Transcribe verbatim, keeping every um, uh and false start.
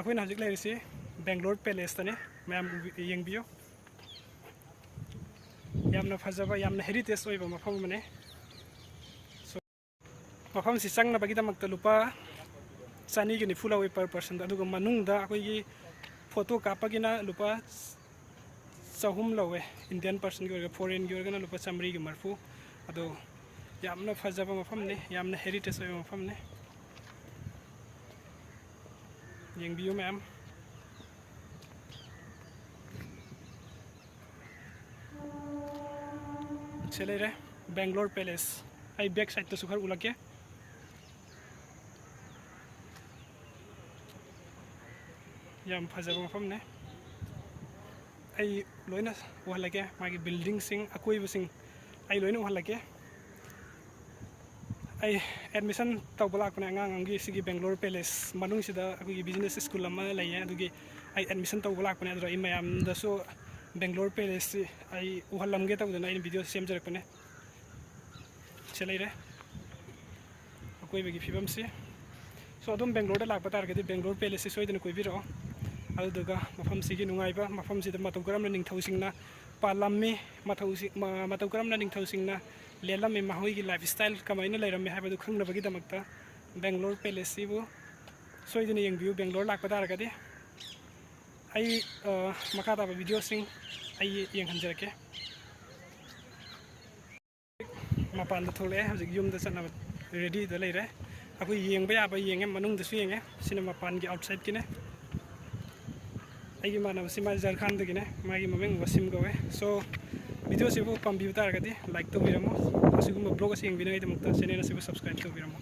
ꯑꯩꯈꯣꯏꯅ ꯍꯧꯖꯤꯛ ꯂꯩꯔꯤꯁꯤ ꯕꯦꯡꯒ꯭ꯂꯣꯔ ꯄꯦꯂꯦꯁꯇꯅꯤ꯫ ꯃꯌꯥꯝ ꯎꯕꯤ-, ꯌꯦꯡꯕꯤꯌꯨ꯫ ꯌꯥꯝꯅ ꯐꯖꯕ, ꯌꯥꯝꯅ ꯍꯦꯔꯤꯇꯦꯖ ꯑꯣꯏꯕ ꯃꯐꯝ ꯑꯃꯅꯤ꯫ So, ꯃꯐꯝꯁꯤ ꯆꯪꯅꯕꯒꯤꯗꯃꯛꯇ ꯂꯨꯄꯥ ꯆꯅꯤꯒ ꯅꯤꯐꯨ ꯂꯧꯏ per personꯗ, ꯑꯗꯨꯒ ꯃꯅꯨꯡꯗ ꯑꯩꯈꯣꯏꯒꯤ ꯐꯣꯇꯣ ꯀꯥꯞꯄꯒꯤꯅ ꯂꯨꯄꯥ ꯆꯍꯨꯝ ꯂꯧꯋꯦ, Indian personꯒꯤ ꯑꯣꯏꯔꯒ꯫ Foreignꯒꯤ ꯑꯣꯏꯔꯒꯅ ꯂꯨꯄꯥ ꯆꯥꯃꯔꯤꯒ ꯃꯔꯤꯐꯨ꯫ ꯑꯗꯣ ꯌꯥꯝꯅ ꯐꯖꯕ ꯃꯐꯝꯅꯤ, ꯌꯥꯝꯅ ꯍꯦꯔꯤꯇꯦꯖ ꯑꯣꯏꯕ ꯃꯐꯝꯅꯤ꯫ ꯌꯦꯡꯕꯤꯌꯨ ꯃꯌꯥꯝ꯫ ꯁꯤ ꯂꯩꯔꯦ ꯕꯦꯡꯒ꯭ꯂꯣꯔ ꯄꯦꯂꯦꯁ꯫ ꯑꯩ ꯕꯦꯛ ꯁꯥꯏꯠꯇꯁꯨ ꯈꯔ ꯎꯠꯂꯛꯀꯦ꯫ ꯌꯥꯝ ꯐꯖꯕ ꯃꯐꯝꯅꯦ꯫ ꯑꯩ ꯂꯣꯏꯅ ꯎꯍꯜꯂꯛꯀꯦ, ꯃꯥꯒꯤ ꯕꯤꯜꯗꯤꯡꯁꯤꯡ, ꯑꯀꯣꯏꯕꯁꯤꯡ ꯑꯩ ꯂꯣꯏꯅ ꯎꯍꯜꯂꯛꯀꯦ꯫ ꯑꯩ ꯑꯦꯗꯃꯤꯁꯟ ꯇꯧꯕ ꯂꯥꯛꯄꯅꯦ ꯑꯉꯥꯡ ꯑꯃꯒꯤ, ꯁꯤꯒꯤ ꯕꯦꯡꯒ꯭ꯂꯣꯔ ꯄꯦꯂꯦꯁ ꯃꯅꯨꯡꯁꯤꯗ ꯑꯩꯈꯣꯏꯒꯤ ꯕꯤꯖꯤꯅꯦꯁ ꯁ꯭ꯀꯨꯜ ꯑꯃ ꯂꯩꯌꯦ, ꯑꯗꯨꯒꯤ ꯑꯩ ꯑꯦꯗꯃꯤꯁꯟ ꯇꯧꯕ ꯂꯥꯛꯄꯅꯦ꯫ ꯑꯗꯨꯗ ꯑꯩ ꯃꯌꯥꯝꯗꯁꯨ ꯕꯦꯡꯒ꯭ꯂꯣꯔ ꯄꯦꯂꯦꯁꯁꯤ ꯑꯩ ꯎꯍꯜꯂꯝꯒꯦ ꯇꯧꯗꯅ ꯑꯩꯅ ꯚꯤꯗꯤꯑꯣ ꯁꯦꯝꯖꯔꯛꯄꯅꯦ꯫ ꯁꯤ ꯂꯩꯔꯦ꯫ ꯑꯀꯣꯏꯕꯒꯤ ꯐꯤꯕꯝꯁꯤ꯫ So, ꯑꯗꯨꯝ ꯕꯦꯡꯒ꯭ꯂꯣꯔꯗ ꯂꯥꯛꯄ ꯇꯥꯔꯒꯗꯤ ꯕꯦꯡꯒ꯭ꯂꯣꯔ ꯄꯦꯂꯦꯁꯁꯤ ꯁꯣꯏꯗꯅ ꯀꯣꯏꯕꯤꯔꯛꯑꯣ꯫ ꯑꯗꯨꯗꯨꯒ ꯃꯐꯝꯁꯤꯒꯤ ꯅꯨꯡꯉꯥꯏꯕ, ꯃꯐꯝꯁꯤꯗ ꯃꯇꯧ ꯀꯔꯝꯅ ꯅꯤꯡꯊꯧꯁꯤꯡꯅ ꯄꯥꯜꯂꯝꯃꯤ, ꯃꯊꯧꯁꯤ-, ꯃ-, ꯃꯇꯧ ꯀꯔꯝꯅ ꯅꯤꯡꯊꯧꯁꯤꯡꯅ ꯂꯦꯜꯂꯝꯃꯤ, ꯃꯈꯣꯏꯒꯤ ꯂꯥꯏꯐ ꯁ꯭ꯇꯥꯏꯜ ꯀꯃꯥꯏꯅ ꯂꯩꯔꯝꯃꯤ ꯍꯥꯏꯕꯗꯨ ꯈꯪꯅꯕꯒꯤꯗꯃꯛꯇ ꯕꯦꯡꯒ꯭ꯂꯣꯔ ꯄꯦꯂꯦꯁꯁꯤꯕꯨ ꯁꯣꯏꯗꯅ ꯌꯦꯡꯕꯤꯌꯨ꯫ ꯕꯦꯡꯒ꯭ꯂꯣꯔ ꯂꯥꯛꯄ ꯇꯥꯔꯒꯗꯤ ꯑꯩ, ꯑ, ꯃꯈꯥ ꯇꯥꯕ ꯚꯤꯗꯤꯑꯣꯁꯤꯡ ꯑꯩ ꯌꯦꯡꯍꯟꯖꯔꯛꯀꯦ꯫ ꯃꯄꯥꯟꯗ ꯊꯣꯛꯂꯛꯑꯦ, ꯍꯧꯖꯤꯛ ꯌꯨꯝꯗ ꯆꯠꯅꯕ ꯔꯦꯗꯤꯗ ꯂꯩꯔꯦ꯫ ꯑꯩꯈꯣꯏ ꯌꯦꯡꯕ ꯌꯥꯕ ꯌꯦꯡꯉꯦ, ꯃꯅꯨꯡꯗꯁꯨ ꯌꯦꯡꯉꯦ꯫ ꯁꯤꯅ ꯃꯄꯥꯟꯒꯤ ꯑꯥꯎꯠꯁꯥꯏꯠꯀꯤꯅꯦ꯫ ꯑꯩꯒꯤ ꯏꯃꯥꯟꯅꯕꯁꯤ ꯃꯥ ꯖꯔꯈꯥꯟꯗꯒꯤꯅꯦ, ꯃꯥꯒꯤ ꯃꯃꯤꯡ ꯋꯥꯁꯤꯝ ꯀꯧꯋꯦ꯫ So, ꯚꯤꯗꯤꯑꯣꯁꯤꯕꯨ ꯄꯥꯝꯕꯤꯕ ꯇꯥꯔꯒꯗꯤ ꯂꯥꯏꯛ ꯇꯧꯕꯤꯔꯝꯃꯣ꯫ ꯑꯁꯤꯒꯨꯝꯕ ꯕ꯭ꯂꯣꯒ ꯑꯁꯤ ꯌꯦꯡꯕꯤꯅꯕꯒꯤꯗꯃꯛꯇ ꯆꯦꯅꯦꯜ ꯑꯁꯤꯕꯨ ꯁꯕꯁꯀ꯭ꯔꯥꯏꯕ ꯇꯧꯕꯤꯔꯝꯃꯣ꯫